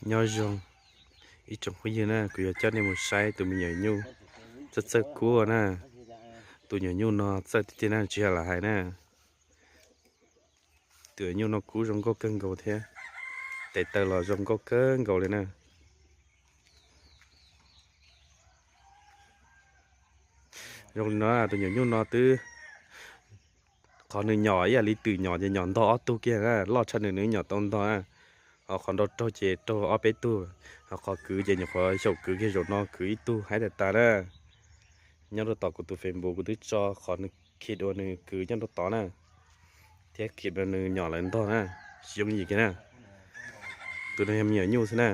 Nyob zoo ib tsoom phooj ywg na, kuv yuav coj nej mus saib tus me nyuam nyuj txawj txawj kub na. Tus nyuam nyuj no txawj tiag tiag na, tsis yog lam hais na. Tus nyuam nyuj no kub zoo nkauj kawg nkaus thiab, tes taw los zoo nkauj kawg nkaus li na. Zoo li no, tus nyuam nyuj no twb, qhov nws nyom ib yam li twm nyom ces nyom ntog ob tug kiag na, loj tshaj nws nws nyom tau ntog na. Ho qhov nrau raug ces raug ob peb tug, ho qhov kwv ces nyuam qhuav xyaum kwv kiag zaum no kwv ib tug haib tas tas na. Nyob rau tom kuv tus Facebook kuv twb tso qhov nws khij dua nws kwv nyob rau tod na, thiab khij dua nws nyom lawv ntog na, tsis yooj yim kiag na. Tus no yog me nyuam nyuj xwb na.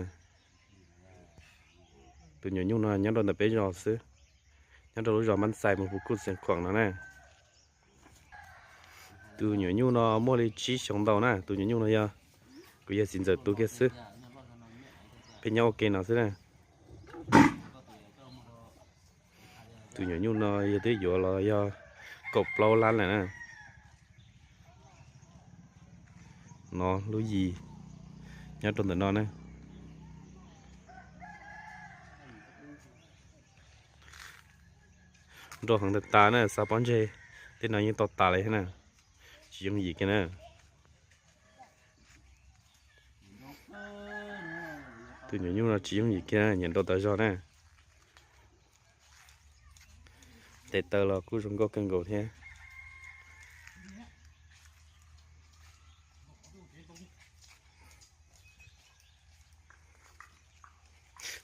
Tus nyuam nyuj no nyob rau ntawm peb zos xwb, nyob rau lub zos Mab Xais mus Phuv Kuj Xeev Khuam no na. Tus nyuam nyuj no muaj li tsib xyoos ntau na, tus nyuam nyuj no yog kuv yawg txiv ntxawm tu kiag xwb. Peb nyob ua ke no xwb na. Tus nyuam nyuj no yog twb yuav los yog kaum plaub lab lawm na. No lub yim nyob rau ntawm no na. Nrau heev tas tas na, xav pob ntseg tej no yeej tau tas li thiab na, tsis yooj yim kiag na. Tus nyuam nyuj no tsis yooj yim kiag, nyiam nrau tas zog na. Tes taw los kuj zoo nkauj kawg nkaus thiab.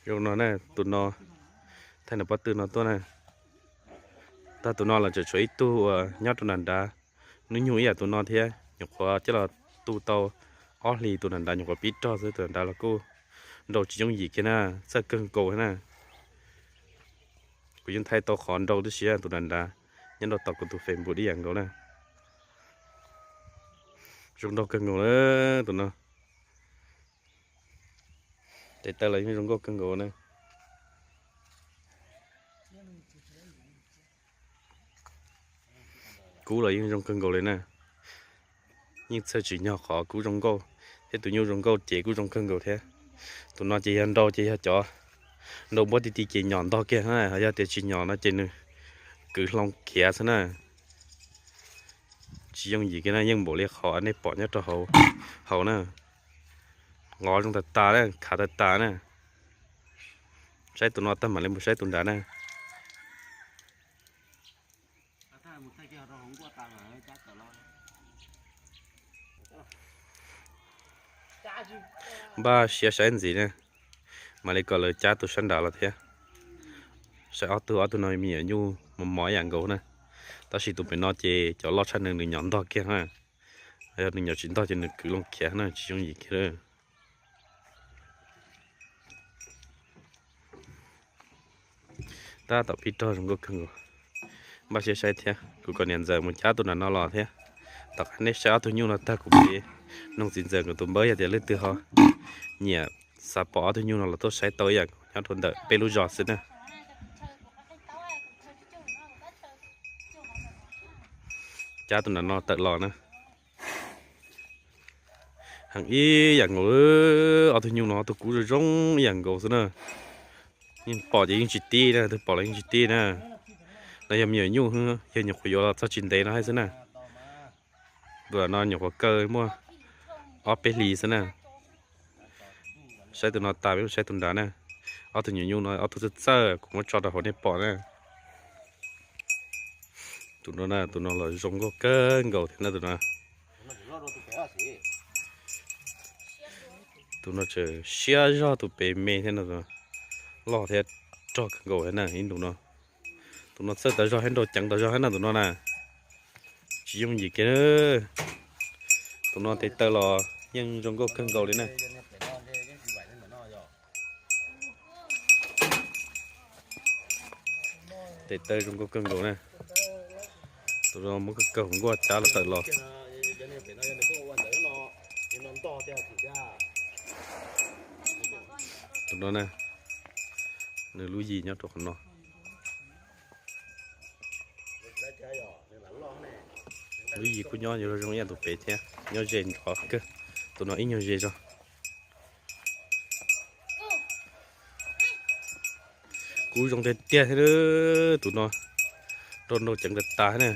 Zoo no na, tus no, thaij nws pob tw no tuaj na. Tag tus no los tseem tshuav ib tug uas nyob rau nram nrad, hnub nyoog ib yam tus no thiab, nyuam qhuav coj los tu tau ob hlis, tus nram nrad nyuam qhuav pib rog xwb, tus nram nrad los kuj nrau tsis yooj yim kiag na, txawj kawg nkaus na. Kuv yeej thaij tau qhov nrau tib si, tus nram nrad nyob rau tom kuv tus Facebook ib yam nkaus na. Zoo nraug kawg nkaus na tus no. Tes taw los yeej zoo nkauj kawg nkaus na. Kub los yeej zoo kawg nkaus li na. Yeej txhawj tsim nyog qhov kub zoo nkauj thiab tus nyuj zoo nkauj ces kuj zoo kawg nkaus thiab. Tus no ces yog nrau ces yog cov nrau npuab ti ti ces nyom ntog kiag na, yog tias tsis nyom no ces nws kwv hlo khiav xwb na. Tsis yooj yim kiag na, yeej npaum li qhov nej pom nyob rau hauv na. Nqov zoo tas tas na, khav tas tas na. Saib tus no tag mam li mus saib tus nrad na. Npaj siab saib ntxiv na, mam li kom lawv cab tus sab nrad los thiab. Saib ob tug, ob tug no me nyuam nyuj mos mos ib yam nkaus na, tab sis tus pem no ces cov loj tshaj nws nws nyom ntog kiag na. Yog nws nyom tsis ntog ces nws kwv loo khiav na, tsis yooj yim kiag. Tab tom pib rog zoo nkauj kawg nkaus. Npaj siab saib thiab, kuv kom niam ntxawm mus cab tus nram no los thiab. Tom qab nej saib ob tug nyuj no tag kuv mam li noog txiv ntxawm nkawd tus npawb yog tias leej twg ho nyiam xav pom ob tug nyuj no los tuaj saib tau ib yam nkaus nyob rau ntawm peb lub zos xwb na. Cab tus nram no tawm los na. Heev ib yam nkaus, ob tug nyuj no ob tug kub zoo zoo ib yam nkaus xwb na. Yeej pom ces yeej tsis tib na, twb pom los yeej tsis tib na. No yog me nyuam nyuj, yog nyuam qhuav yuav los txog tsis ntev no thiab xwb na. Tus no nyuam qhuav kaw muaj ob peb hlis xwb na. Saib tus no tas peb mus saib tus nrad na. Ob tug nyuam nyuj no ob tug txawj txawj kuv muab tso rau hauv nej pom na. Tus no na, tus no los zoo nkauj kawg nkaus thiab na tus no. Tus no tseem siab zog tus pem me thiab no, loj thiab rog kawg nkaus thiab na ib ntus no. Tus no txawj tas zog thiab nrau ceev tas zog thiab na tus no na. Tsis yooj yim kiag. Tus no tes taw los yeej zoo nkauj kawg nkaus li na. Tes taw zoo nkauj kawg nkaus na. Tus no muab kawg kawg hauv nkuaj cab los tawm los. Tus no na, nws lub yim nyob rau qhov no. Lub yim kuj nyob zoo ib yam tus pem thiab, nyob ze nrov kawg. Tus no ib nyuag ze zog. Kub zoo tiag tiag thiab, tus no nrau nrau ceev tas tas na.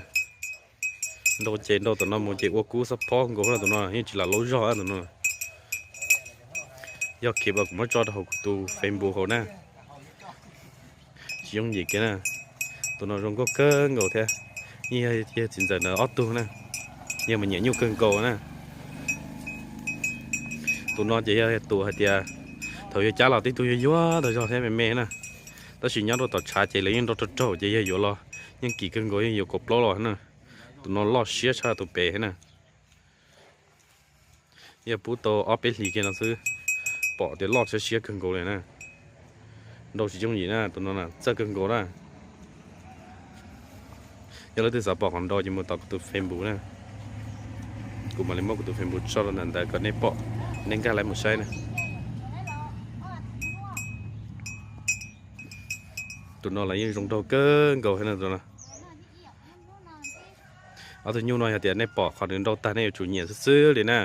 Nrau ces nrau tom no mus ces ua kub xab phob nkaus na, tus no yeej tsis lam laub zog tus no. Yog khiav mas kuv muab tso rau hauv kuv tus Facebook hauv na. Tsis yooj yim kiag na. Tus no zoo nkauj kawg nkaus thiab. Yeej yog txiv ntxawm ntawd ob tug na, yog mas nyiam nyuj kawg nkaus na. Tus no ces yog tus hais tias thaum yus cab los tib tug yuag yuag tag zog thiab me me na, tab sis nyob rau tom tshav ces lawv yeej nrau raug raug ces yog yuav los yeej kim kawg nkaus, yeej yuav kaum plaub los na. Tus no loj siab tshaj tus pem na. Yog pub tau ob peb hlis kiag no xwb, pom tias loj siab siab kawg nkaus li na. Nrau tsis yooj yim na, tus no txawj kawg nkaus na. Yog leej twg xav pom qhov nrau ces mus tom kuv tus Facebook na. Kuv mam li muab kuv tus Facebook tso rau ntawm ntawd kom nej pom, nej nkag laiv mus saib na. Tus no los yeej zoo nraug kawg nkaus thiab na tus no. Ob tug nyuj no yog tias nej pom qhov nws nrau tag nej yuav tsum nyiam xwb xwb li na.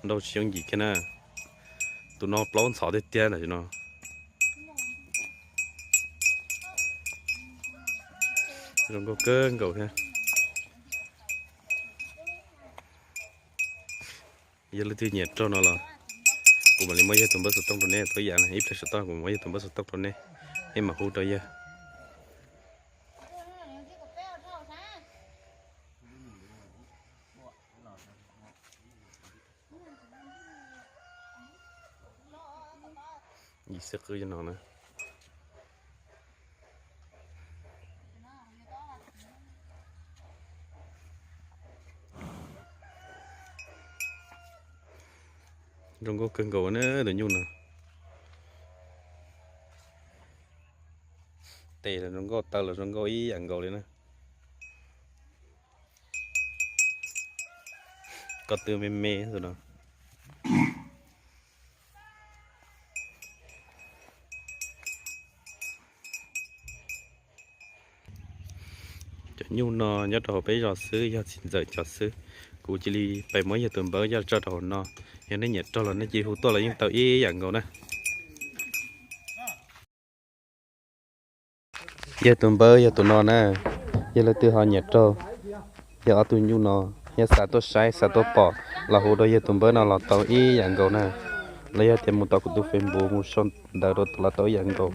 Nrau tsis yooj yim kiag na. Tus no plaub ntxhov tiag tiag ntawm no. Zoo nkauj kawg nkaus thiab. Yog leej twg nyiam raug no los kuv mam li muab yog tus npawb xov tooj rau nej tau ib yam na, ib pliag saum toj kuv muab yog tus npawb xov tooj rau nej, nej mam hu rau yawg. Yim xwb qwb no na. Zoo nkauj kawg nkaus na tus nyuj no. Tes los zoo nkauj, taw los zoo nkauj ib yam nkaus li na. Ko tw me me no. Cov nyuj no nyob rau hauv peb zos xwb, yog txiv ntxawm cov xwb. Kuv cia li pais muab yawg tus npawb coj tso rau hauv no. Yog nej nyiam raug los nej cia li hu tuaj los yeej tau ib yam nkaus na. Yawg tus npawb yog tus no na. Yog leej twg ho nyiam raug yog ob tug nyuj no, yog xav tuaj saib xav tuaj pom los hu rau yawg tus npawb no los tau ib yam nkaus na. Los yog tias mus tom kuv tus Facebook mus sau ntawv rau los tau ib yam nkaus.